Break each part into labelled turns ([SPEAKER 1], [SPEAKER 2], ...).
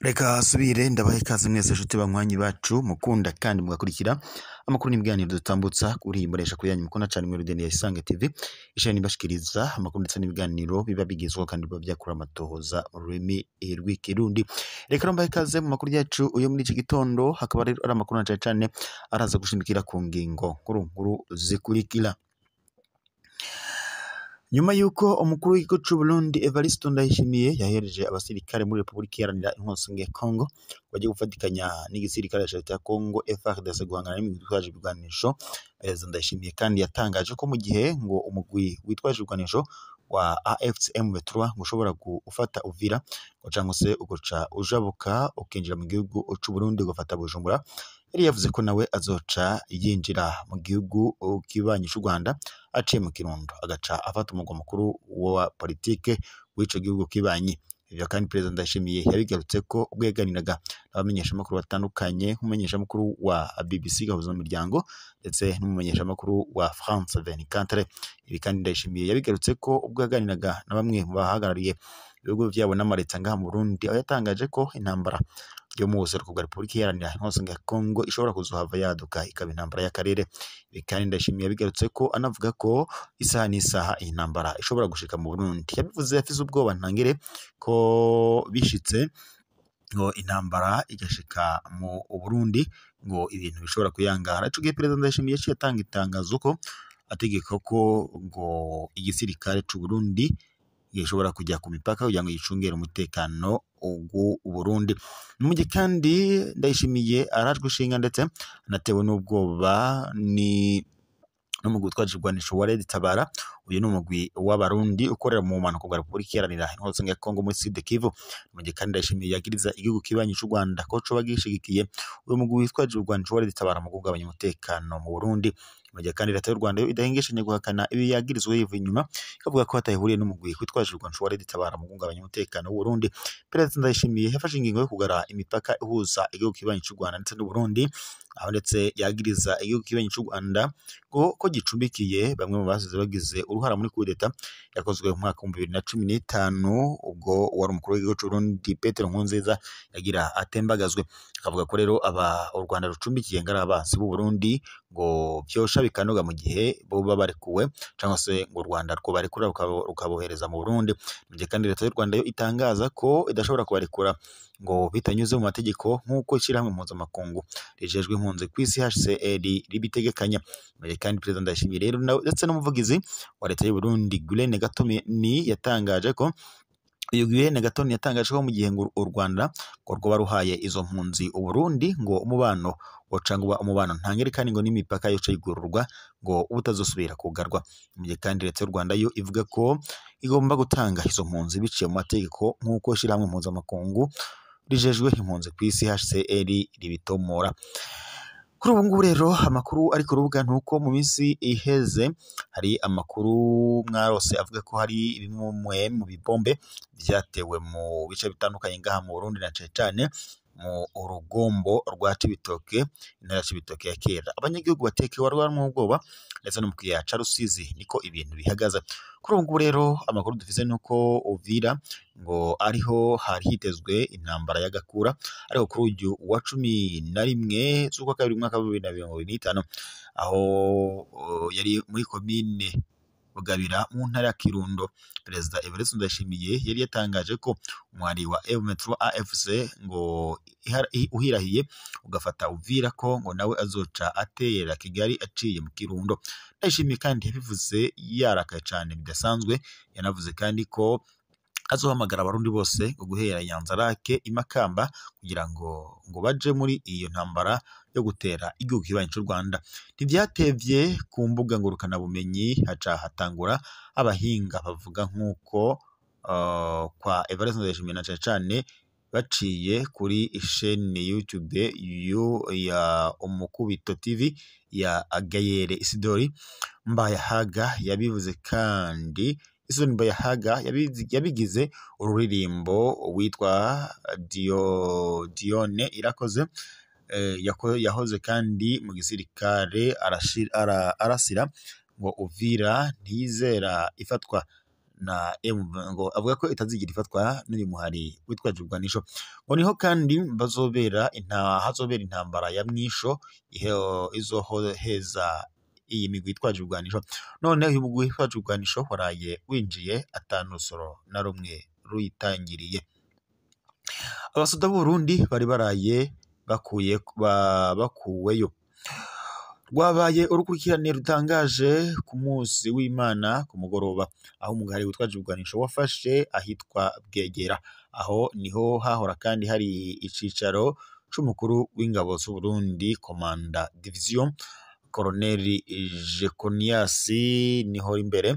[SPEAKER 1] Reka subire ndabahe ikaze mwese nshuti banywanyi bacu mukunda kandi mugakurikira amakuru n'ibiganiro dutambutsa kuri iyi mbonesha kuri yanyu mukunda cyane mwe Rudeni ya Isange TV, ishami nibashikiriza amakuru ndetse n'ibiganiro biba bigezweho kandi biba byakura amatohoza mu rurimi rw'ikirundi. Reka mbahe ikaze mu makuru yacu uyo muri iki gitondo, hakaba rero ari amakuru na cane cane araza gushimikira ku ngingo nkuru nkuru zikurikira. Nyuma yuko umukuru w'igihugu c'u Burundi Evariste Ndayishimiye yahereje abasirikare muri Republika Iharanira Intwaro ya Congo bagiye gufatikanya n'igisirikare ca leta ya Congo FARDC guhangana n'imigwi yitwaje ibigwanisho, Perezida Ndayishimiye kandi yatangaje ko mu gihe ngo umugwi witwaje ibigwanisho wa AFC M23 ngo ushobora gufata Uvira ngo canke se ugaca ujabuka ukinjira mu gihugu c'u Burundi ugafata Bujumbura, yari yavuze ko nawe azoca yinjira mu gihugu kibanyi c'u Rwanda aciye mu Kirundo agaca afata umugwa mukuru wa politike w'ico gihugu kibanyi. Ivyo kandi Perezida Ndayishimiye yabigarutse ko ubwo yaganiraga n'abamenyeshamakuru batandukanye nk'umumenyeshamakuru wa BBC Gahuza Miryango ndetse n'umumenyeshamakuru wa France 24. Ibi kandi Ndayishimiye yabigarutse ko ubwo yaganiraga na bamwe mu bahagarariye ibihugu vyabo n'amareta ngaha mu Burundi, aho yatangaje ko intambara yo mu buseruko bwa Republika Iharanira Intwaro ya Congo ishobora kuzohava yaduka ikaba intambara y'akarere. Ibi kandi Ndayishimiye yabigarutse ko anavuga ko isaha n'isaha iyi ntambara ishobora gushika mu Burundi. Yabivuze afise ubwoba ntangere ko bishitse ngo intambara igashika mu Burundi ngo ibintu bishobora kuyangara. Ico gihe Perezida Ndayishimiye yaciye atanga itangazo ko ategeka ko ngo igisirikare c'u Burundi gishobora kujya ku mipaka kugira ngo gicungere umutekano w'u Burundi. Mu gihe kandi Ndayishimiye arajwe ishinga ndetse anatewe n'ubwoba ni n'umugwi witwaje ibigwanisho wa Red Tabara. Uyu ni umugwi w'abarundi ukorera mu bumanuko bwa Republika Iharanira Intwaro ya Congo muri Sud Kivu. Mu gihe kandi Ndayishimiye yagiriza igihugu kibanyi c'u Rwanda ko coba gishigikiye uyu mugwi witwaje ibigwanisho wa Red Tabara mu guhungabanya umutekano mu Burundi. Mu gihe kandi leta y'u Rwanda yo idahengeshanya guhakana ibi yagirizwe yivuye inyuma, ikavuga ko atahuriye n'umugwi witwaje ibigwanisho wa Red Tabara mu guhungabanya umutekano w'u Burundi. Perezida Ndayishimiye yafashe ingingo yo kugara imipaka ihuza igihugu kibanyi c'u Rwanda ndetse n'u Burundi, aho ndetse yagiriza igihugu kibanyi c'u Rwanda ko gicumbikiye bamwe mu basize bagize uruhara muri kudeta yakozwe mu mwaka w'ibihumbi bibiri na cumi n'itanu, ubwo wari umukuru w'igihugu c'u Burundi Petero Nkurunziza yagira atembagazwe. Akavuga ko rero aba u Rwanda rucumbikiye ngari abansi b'u Burundi ngo vyosha bikanoga mu gihe boba barekuwe cyangwa se ngo u Rwanda rwobarekura rukabohereza mu Burundi. Mu gihe kandi leta y'u Rwanda yo itangaza ko idashobora kubarekura ngo bitanyuze mu mategeko nk'uko ishirahamwe mpuzamakungu rijejwe impunzi kw'isi HCR ribitegekanya. Mu gihe kandi Perezida Ndayishimiye rero ndetse n'umuvugizi wa leta y'u Burundi Guillaume Gatoni yatangaje ko uyu Guillaume Gatoni yatangaje ko mu gihe ngo u Rwanda ngo rwoba ruhaye izo mpunzi u Burundi ngo umubano woca ngo umubano ntangere kandi ngo n'imipaka yoca yigururwa ngo ubutazosubira kugarwa. Mu gihe kandi leta y'u Rwanda yo ivuga ko igomba gutanga izo mpunzi biciye mu mategeko nk'uko ishirahamwe mpuzamakungu rijejwe impunzi kw'isi HCR ribitomora. Kuri ubu ngubu rero amakuru ari ku rubuga nuko mu minsi iheze hari amakuru mwarose avuga ko hari bimwe mu bibombe vyatewe mu bice bitandukanye ngaha mu Burundi na cane cane mu urugombo rwa Cibitoke, intara ya Cibitoke ya kera. Abanyagihugu batekewe barimwo ubwoba ndetse no mu kiyaya ca Rusizi niko ibintu bihagaze. Kuri ubu ngubu rero amakuru dufise nuko Uvira ngo ariho hari hitezwe intambara y'agakura, ariko kuri uyu wa 11 z'ukwa kabiri umwaka wa 2025 aho yari muri komine Bugabira mu ntara ya Kirundo, Perezida Evariste Ndayishimiye yari yatangaje ko umwari wa M23 AFC ngo uhirahiye ugafata Uvira ko ngo nawe azoca atera Kigali aciye mu Kirundo. Ndayishimiye kandi yabivuze yarakaye cane bidasanzwe, yanavuze kandi ko azohamagara abarundi bose ngo guhera Nyanzarake Imakamba kugira ngo baje muri iyo ntambara yo gutera igihugu kibanyi c'u Rwanda. Ntivyatevye ku mbuga ngurukana bumenyi haca hatangura abahinga bavuga nk'uko kwa Evariste Ndayishimiye na cane cane baciye kuri chaîne YouTube ya Umukubito TV ya Gayere Isidori Mbayahaga yabivuze kandi Isidori Mbayahaga yabigize ururirimbo witwa Dione Irakoze. Yahoze kandi mu gisirikare arasira Ngo Uvira ntiyizera ifatwa na M, ngo avuga ko itazigira ifatwa n'uyu muhari witwaje ibigwanisho. Ngo niho kandi bazobera hazobera intambara ya mwisho izoheza iyi migwi itwaje ibigwanisho. None uyu mugwi witwaje ibigwanisho waraye winjiye atanusoro na rumwe ruyitangiriye. Abasoda b'Uburundi bari baraye bakuweyo. Rwabaye urukurikirane rutangaje ku munsi w'Imana ku mugoroba, aho umugari witwaje ibigwanisho wafashe ahitwa Bwegera. Aho niho hahora kandi hari icicaro c'umukuru w'ingabo z'Uburundi, Komanda Division Colonel Jeconias niho imbere.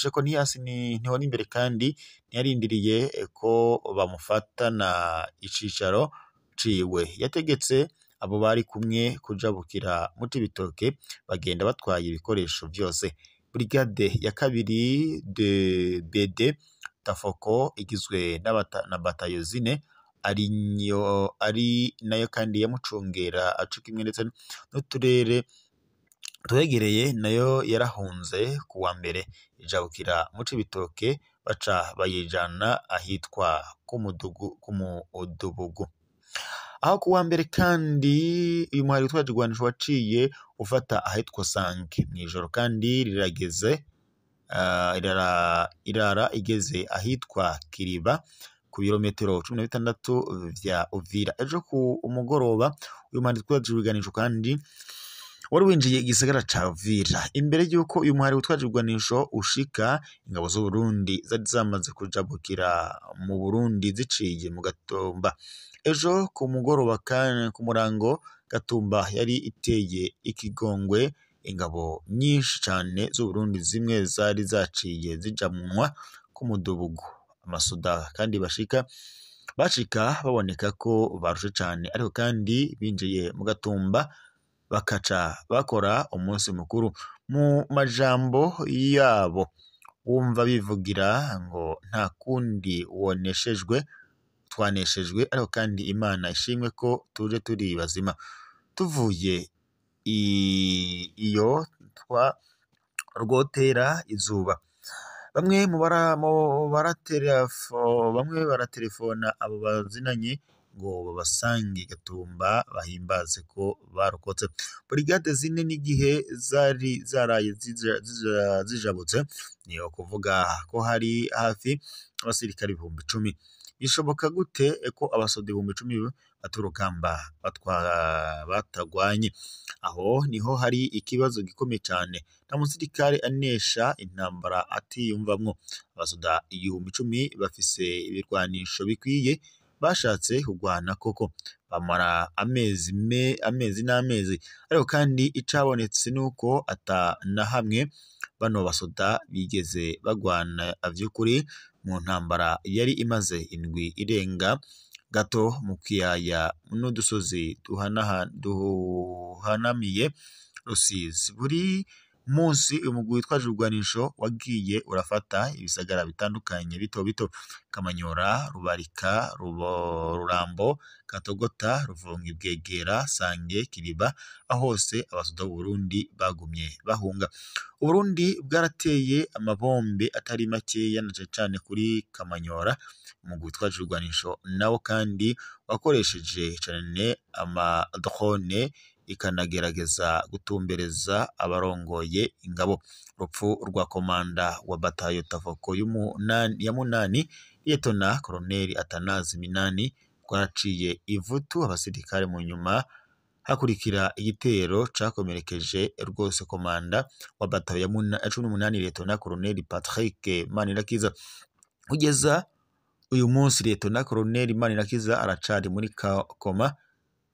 [SPEAKER 1] Jeconias niho imbere kandi ntiyarindiriye ko bamufatana icicaro ciwe. Yategetse abo bari kumwe kujabukira mu Cibitoke, bagenda batwaye ibikoresho vyose. Brigade ya kabiri de BD Tafoko igizwe na batayo zine, ari nayo kandi yamucungera aco kimwe ndetse n'uturere tuhegereye, nayo yarahunze ku wa mbere ijabukira mu Cibitoke, baca bayijana ahitwa ku Mudugugu. Aho ku wa mbere kandi uyu muhari witwaje ibigwanisho waciye ufata ahitwa Sange mw'ijoro, kandi rirageze irara igeze ahitwa Kiriba ku birometero 16 vya Uvira. Ejo ku mugoroba uyu muhari witwaje ibigwanisho kandi wari winjiye igisagara ca Uvira. Imbere y'uko uyu muhari witwaje ibigwanisho ushika, ingabo z'Uburundi zari zamaze kujabukira mu Burundi ziciye mu Gatumba. Ejo ku mugoroba ku murango, Gatumba yari iteye ikigongwe ingabo nyinshi cane z'Uburundi, zimwe zari zaciye zijamunwa ku Mudugugu. Amasoda kandi bashika baboneka ko barushe cane, ariko kandi binjiye mu Gatumba bakaca bakora umunsi mukuru. Mu majambo yabo wumva bivugira ngo nta kundi woneshejwe, twaneshejwe, ariko kandi Imana ishimwe ko tuje turi bazima. Tuvuye iyo rwotera izuba. Bamwe baraterefona abo bazinanye ngo babasange Gatumba bahimbaze ko barokotse. Brigade zine n'igihe zari zaraye zijabutse, niyo kuvuga ko hari hafi abasirikare 10,000. Bishoboka gute ko abasoda 10,000 baturugamba batagwanye? Aho niho hari ikibazo gikomeye cane. Nta musirikare anesha intambara atiyumvamwo. Abasoda 10,000 bafise ibirwanisho bikwiye, bashatse kugwana koko bamara amezi n'amezi, ariko kandi icabonetse nuko ata na hamwe bano basoda bigeze bagwana vy'ukuri mu ntambara yari imaze indwi irenga gato mu kiyaya n'udusozi duhanamiye Rusizi. Buri munsi umugwi witwaje ibigwanisho wagiye urafata ibisagara bitandukanye bito bito: Kamanyora, Rubarika, Rurambo, Katogota, Ruvungi, Bwegera, Sange, Kiriba. Aho hose abasoda b'Uburundi bagumye bahunga. Uburundi bwarateye amabombe atari makeya na cane cane kuri Kamanyora. Umugwi witwaje ibigwanisho nawo kandi wakoresheje cane amadrone, ikanagerageza gutumbereza abarongoye ingabo. Urupfu rwa komanda wa batayo Tafoko ya munani, Liyetona Koloneli Atanazi Minani, rwaraciye ivutu abasirikare. Mu nyuma hakurikira igitero cakomerekeje rwose komanda wa batayo ya 18, Liyetona Koloneli Patrick Manirakiza. Kugeza uyu munsi Liyetona Koloneli Manirakiza aracari muri koma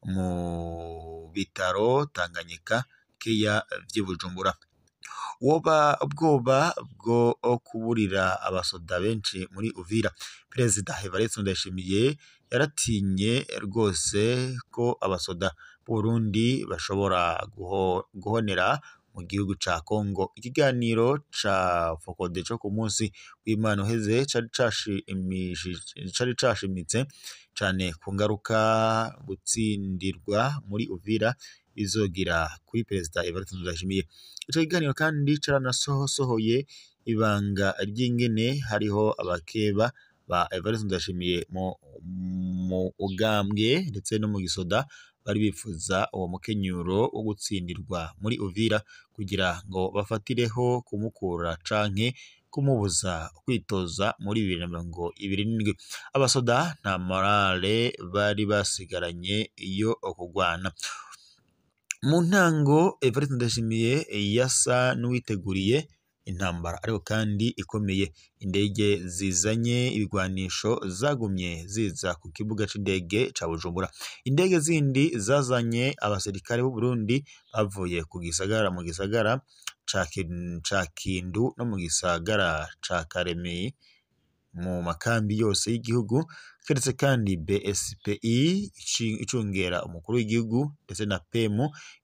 [SPEAKER 1] mu bitaro Tanganyika keya vy'i Bujumbura. Woba ubwoba bwo kuburira abasoda benshi muri Uvira. Perezida Evariste Ndayishimiye yaratinye rwose ko abasoda b'Uburundi bashobora guhonera mu gihugu ca Kongo. Ikiganiro ca Fokode co ku munsi w'Imana uheze cari cashimitse cane ku ngaruka gutsindirwa muri Uvira bizogira kuri Perezida Evariste Ndayishimiye. Ico kiganiro kandi caranasohoye ibanga ry'ingene hariho abakeba ba Evariste Ndayishimiye mu ugambwe ndetse no mu gisoda bari bifuza uwo mukenyuro wo gutsindirwa muri Uvira kugira ngo bafatireho kumukura canke kumubuza kwitoza muri 2027. Abasoda nta morale bari basigaranye iyo kugwana. Mu ntango Evariste Ndayishimiye yasa n'uwiteguriye intambara ariko kandi ikomeye. Indege zizanye ibigwanisho zagumye ziza ku kibuga c'indege ca Bujumbura. Indege zindi zazanye abasirikare b'u Burundi bavuye ku gisagara mu gisagara ca Kindu no mu gisagara ca Karemi mu makambi yose y'igihugu, keretse kandi BSPI icungera umukuru w'igihugu ndetse na PM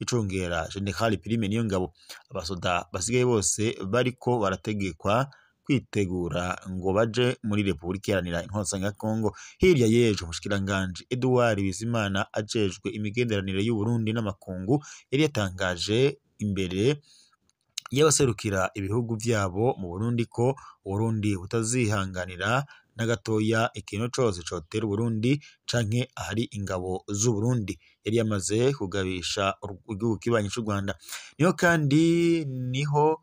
[SPEAKER 1] icungera General Prime Niyongabo. Abasoda basigaye bose bariko barategekwa kwitegura ngo baje muri Republika Iharanira Intwaro ya Kongo. Hirya y'ejo umushikiranganji Edouard Bizimana ajejwe imigenderanire y'u Burundi n'amakungu yari yatangaje imbere y'abaserukira ibihugu vyabo mu Burundi ko Uburundi butazihanganira na gatoya ikintu cose cotera Uburundi canke ahari ingabo z'u Burundi. Yari yamaze kugabisha igihugu kibanyi c'u Rwanda. Niho kandi niho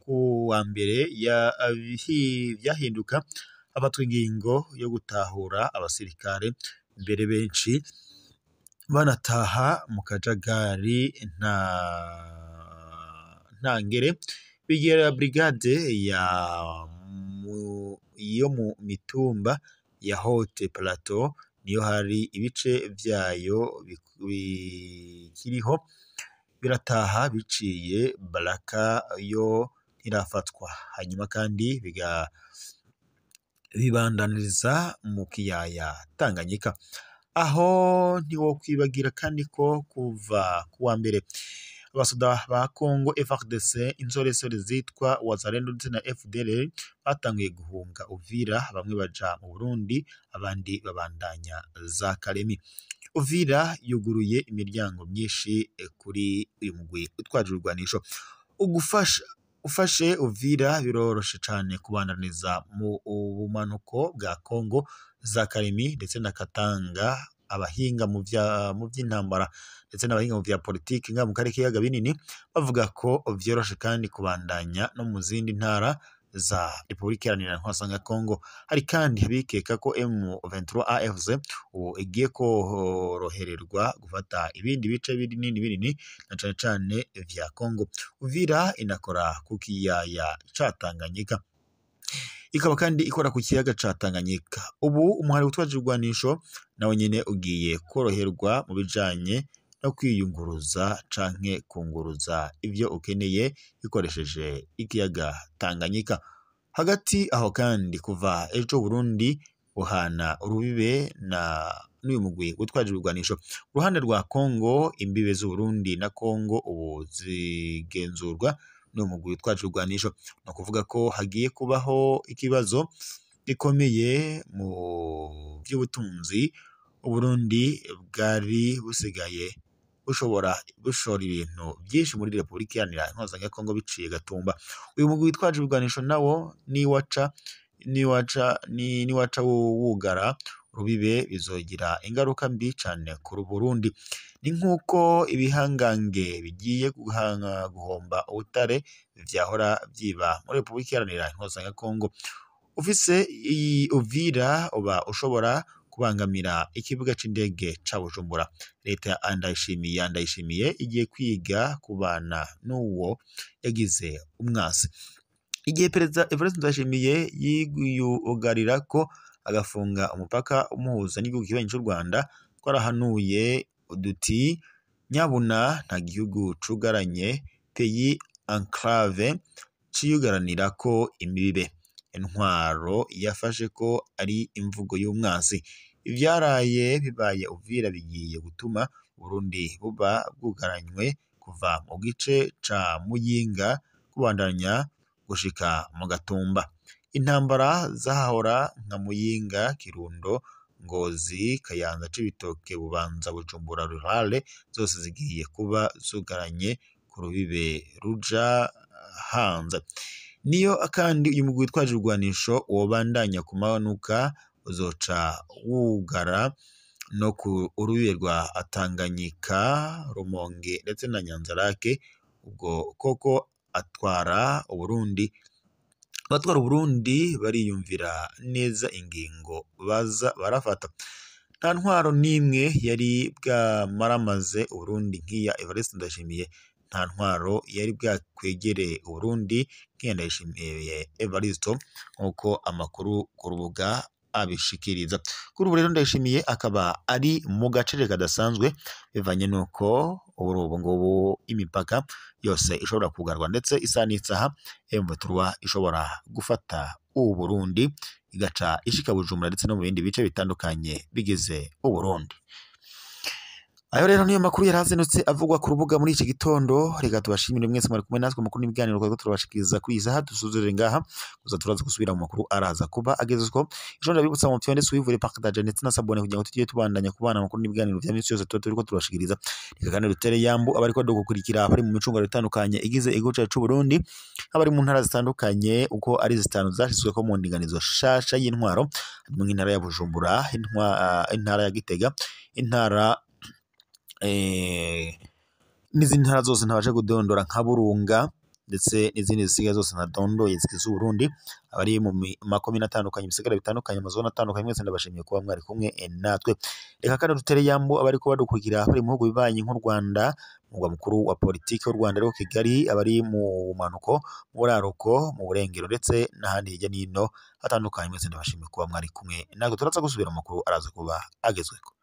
[SPEAKER 1] ku wa mbere vyahinduka hafatwa ingingo yo gutahura abasirikare mbere benshi banataha mu kajagari nta ngere bigera brigade yo mu mitumba ya Haute Plateau niyo hari ibice vyayo bikiriho birataha biciye Baraka yo ntirafatwa. Hanyuma kandi bibandaniriza mu kiyaya Tanganyika. Aho ntiwokwibagira kandi ko kuva kuwa mbere abasoda ba Congo FARDC insoresore zitwa Wazalendo ndetse na FDLR batanguye guhunga Uvira, bamwe baja mu Burundi abandi babandanya za Kalemi. Uvira yuguruye imiryango myinshi kuri uyu mugwi utwaje urwanisho. Ufashe Uvira biroroshe cane kubandaniza mu bumanuko bwa Congo za Kalemi ndetse na Katanga. Abahinga mu vy'intambara ndetse n'abahinga mu vya politiki nga mu karere k'ibiyaga binini bavuga ko vyoroshe kandi kubandanya no mu zindi ntara za Republika Iharanira Intwaro ya Kongo. Hari kandi abikeka ko M23 AFC ubu igiye korohererwa gufata ibindi bice binini binini na cane cane vya Kongo. Uvira inakora ku kiyaya ca Tanganyika, ikaba kandi ikora ku kiyaga ca Tanganyika. Ubu umuhari utwaje urwanisho nawe nyene ugiye koroherwa mu bijanye no kwiyunguruza canke kunguruza ivyo ukeneye ikoresheje ikiyaga Tanganyika. Hagati aho kandi kuva ejo Burundi buhana urubibe na n'uyu mugwi utwaje urwanisho. Uruhande rwa Kongo, imbibe z'u Burundi na Kongo ubu zigenzurwa n'uyu mugwi utwaje urwanisho. Ni ukuvuga ko hagiye kubaho ikibazo gikomeye mu by'ubutunzi. Uburundi bwari busigaye bushobora bushora ibintu byinshi muri Republika Iharanira Intwaro ya Kongo biciye Gatumba. Uyu mugwi witwaje ibigwanisho nawo niwaca wugara rubibe bizogira ingaruka mbi cane ku Burundi. Ni nk'uko ibihangange bigiye guhomba ubutare vyahora vyiba muri Republika Iharanira Intwaro ya Kongo. Ufise iyi Uvira uba ushobora kubangamira ikibuga c'indege ca Bujumbura. Leta ya Ndayishimiye igiye kwiga kubana n'uwo yagize umwasi. Igihe Perezida Evariste Ndayishimiye yiyugarira ko agafunga umupaka umuhuza n'igihugu kibanyi c'u Rwanda, twarahanuye uduti nyabuna nta gihugu cugaranye pays enclave ciyugaranira ko imibibe. Intwaro yafashe ko ari imvugo y'umwansi. Ivyaraye bibaye Uvira bigiye gutuma Burundi buba bwugaranywe kuva mu gice ca Muyinga kubandanya gushika mu Gatumba. Intambara zahahora nka Muyinga, Kirundo, Ngozi, Kayanza, Cibitoke, Bubanza, Bujumbura Rurale zose zigiye kuba zugaranye ku rubibe ruja hanze. Niyo kandi uyu mugwi witwaje ibigwanisho wobandanya kumanuka uzoca wugara no ku urubibe rwa Tanganyika, Rumonge ndetse na Nyanzarake. Ubwo koko atwara Uburundi, abatwara Uburundi bariyumvira neza ingingo baza barafata. Nta ntwaro n'imwe yari bwamaramaze Uburundi nk'iya Evariste Ndayishimiye, nta ntwaro yari bwakwegere Uburundi nk'iya Ndayishimiye Evariste, nk'uko amakuru ku rubuga abishikiriza. Kuri ubu rero Ndayishimiye akaba ari mu gacere kadasanzwe bivanye n'uko ubu ngubu imipaka yose ishobora kugarwa, ndetse isaha n'isaha M23 ishobora gufata Uburundi igaca ishika Bujumbura ndetse no mu bindi bice bitandukanye bigize Uburundi. Ayo rero niyo makuru yari azindutse avugwa ku rubuga muri iki gitondo. Reka tubashimire mwese mwari kumwe natwe makuru n'ibiganiro twari turabashikiriza kuri iyi saha. Dusuzurire ngaha gusa, turaza gusubira mu makuru araza kuba agezweho. Ejo ndabibutsa mu ndetse wivure partage ndetse na sabone kugira ngo tujye tubandanya kubana amakuru n'ibiganiro vya minsi yose tuba turiko turabashikiriza. Reka kandi dutere yambu abariko dukurikira bari mu micungano itandukanye igize igihugu cacu c'u Burundi, abari mu ntara zitandukanye uko ari zitanu zashizweko mu ndinganizo shasha y'intwaro, harimo nk'intara ya Bujumbura, intara ya Gitega, intara n'izindi ntara zose ntabasha kudondora nka Burunga ndetse n'izindi zisigaye zose ntadondoye zigize Uburundi. Abari mu makomine atandukanye, ibisigara bitandukanye, amazone atandukanye, mwese ndabashimiye kuba mwari kumwe natwe. Reka kandi dutere yambu abariko badukurikira bari mu bihugu bibanyi nk'u Rwanda, umurwa mukuru wa politiki w'u Rwanda ariwo Kigali, abari mu bumanuko, mu buraruko, mu burengero ndetse n'ahandi hirya n'ino hatandukanye, mwese ndabashimiye kuba mwari kumwe natwe. Turaza gusubira mu makuru araza kuba agezweho.